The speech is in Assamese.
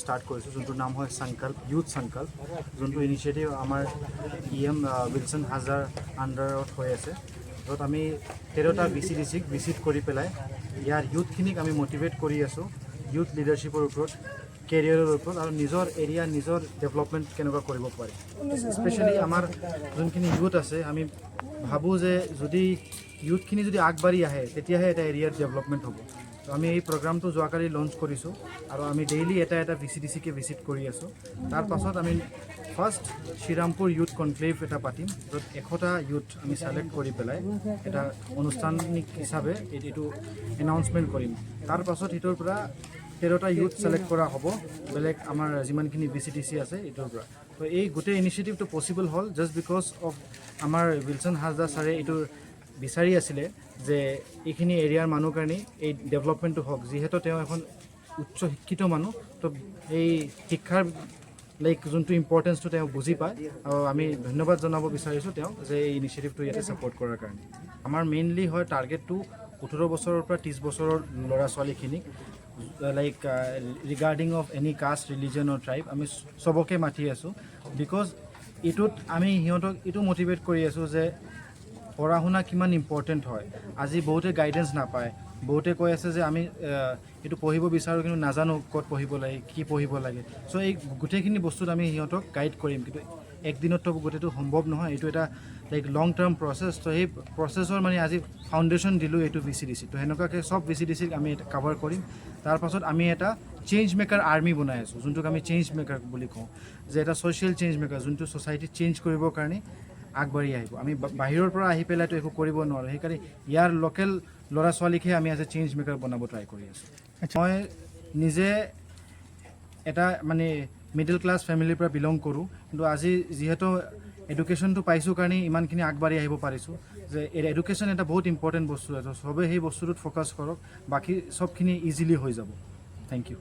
ষ্টাৰ্ট কৰিছোঁ, যোনটোৰ নাম হয় সংকল্প, ইউথ সংকল্প, যোনটো ইনিচিয়েটিভ আমাৰ ই এম উইলছন হাছদাৰ আণ্ডাৰত হৈ আছে, য'ত আমি 13টা ভিচিডিচিক ভিজিট কৰি পেলাই ইয়াৰ ইউথখিনিক আমি মটিভেট কৰি আছোঁ ইউথ লিডাৰশ্বিপৰ ওপৰত, কেৰিয়াৰৰ ওপৰত আৰু নিজৰ এৰিয়া, নিজৰ ডেভেলপমেণ্ট কেনেকুৱা কৰিব পাৰে। স্পেচিয়েলি আমাৰ যোনখিনি ইউথ আছে, আমি ভাবোঁ যে যদি ইউথখিনি যদি আগবাঢ়ি আহে, তেতিয়াহে এটা এৰিয়াৰ ডেভেলপমেণ্ট হ'ব। তো আমি এই প্ৰগ্ৰামটো যোৱাকালি লঞ্চ কৰিছোঁ আৰু আমি ডেইলি এটা এটা ভিচিডিচিকে ভিজিট কৰি আছোঁ। তাৰপাছত আমি ফাৰ্ষ্ট শ্ৰীৰামপুৰ ইউথ কনক্লেভ এটা পাতিম, য'ত 100টা ইউথ আমি ছিলেক্ট কৰি পেলাই এটা অনুষ্ঠানিক হিচাপে এইটো এনাউন্সমেণ্ট কৰিম। তাৰপাছত সেইটোৰ পৰা 13টা ইউথ ছিলেক্ট কৰা হ'ব, বেলেগ আমাৰ যিমানখিনি ভিচিডিচি আছে এইটোৰ পৰা। তো এই গোটেই ইনিচিয়েটিভটো পচিবল হ'ল জাষ্ট because of আমাৰ উইলছন হাছদা ছাৰে এইটো বিচাৰি আছিলে যে এইখিনি এৰিয়াৰ মানুহ কাৰণে এই ডেভেলপমেণ্টটো হওক। যিহেতু তেওঁ এখন উচ্চ শিক্ষিত মানুহ, তো এই শিক্ষাৰ লাইক যোনটো ইম্পৰ্টেঞ্চটো তেওঁ বুজি পায় আৰু আমি ধন্যবাদ জনাব বিচাৰিছোঁ তেওঁক যে এই ইনিচিয়েটিভটো ইয়াতে ছাপৰ্ট কৰাৰ কাৰণে। আমাৰ মেইনলি হয় টাৰ্গেটটো 18 বছৰৰ পৰা 30 বছৰৰ ল'ৰা ছোৱালীখিনিক, like regarding of any caste, religion or tribe, আমি চবকে মাতি আছোঁ, because এইটোত আমি সিহঁতক এইটো মটিভেট কৰি আছোঁ যে পঢ়া শুনা কিমান ইম্পৰ্টেণ্ট হয়। আজি বহুতে গাইডেঞ্চ নাপায়। বহুতে কৈ আছে যে আমি এইটো পঢ়িব বিচাৰোঁ, কিন্তু নাজানো ক'ত পঢ়িব লাগে, কি পঢ়িব লাগে। চ' এই গোটেইখিনি বস্তুত আমি সিহঁতক গাইড কৰিম। কিন্তু একদিনততো গোটেইটো সম্ভৱ নহয়। এইটো এটা লাইক লং টাৰ্ম প্ৰচেছ। তো সেই প্ৰচেছৰ মানে আজি ফাউণ্ডেশ্যন দিলোঁ এইটো ভিচিডিচি। তো সেনেকুৱাকৈ চব ভিচিডিচিক আমি কাভাৰ কৰিম। তাৰপাছত আমি এটা চেঞ্জ মেকাৰ আৰ্মি বনাই আছোঁ, যোনটোক আমি চেঞ্জ মেকাৰ বুলি কওঁ, যে এটা ছ'চিয়েল চেঞ্জ মেকাৰ, যোনটো ছ'চাইটি চেঞ্জ কৰিবৰ কাৰণে আগবাঢ়ি আহিব। আমি বাহিৰৰ পৰা আহি পেলাইতো একো কৰিব নোৱাৰোঁ। সেইকাৰণে ইয়াৰ লোকেল ল'ৰা ছোৱালীকহে আমি আজি চেঞ্জ মেকাৰ বনাব ট্ৰাই কৰি আছোঁ। মই নিজে এটা মানে মিডল ক্লাছ ফেমিলিৰ পৰা বিলং কৰোঁ, কিন্তু আজি যিহেতু এডুকেশ্যনটো পাইছোঁ কাৰণে ইমানখিনি আগবাঢ়ি আহিব পাৰিছোঁ, যে এডুকেশ্যন এটা বহুত ইম্পৰ্টেণ্ট বস্তু আছে। চবেই সেই বস্তুটোত ফ'কাছ কৰক, বাকী চবখিনি ইজিলি হৈ যাব। Thank U.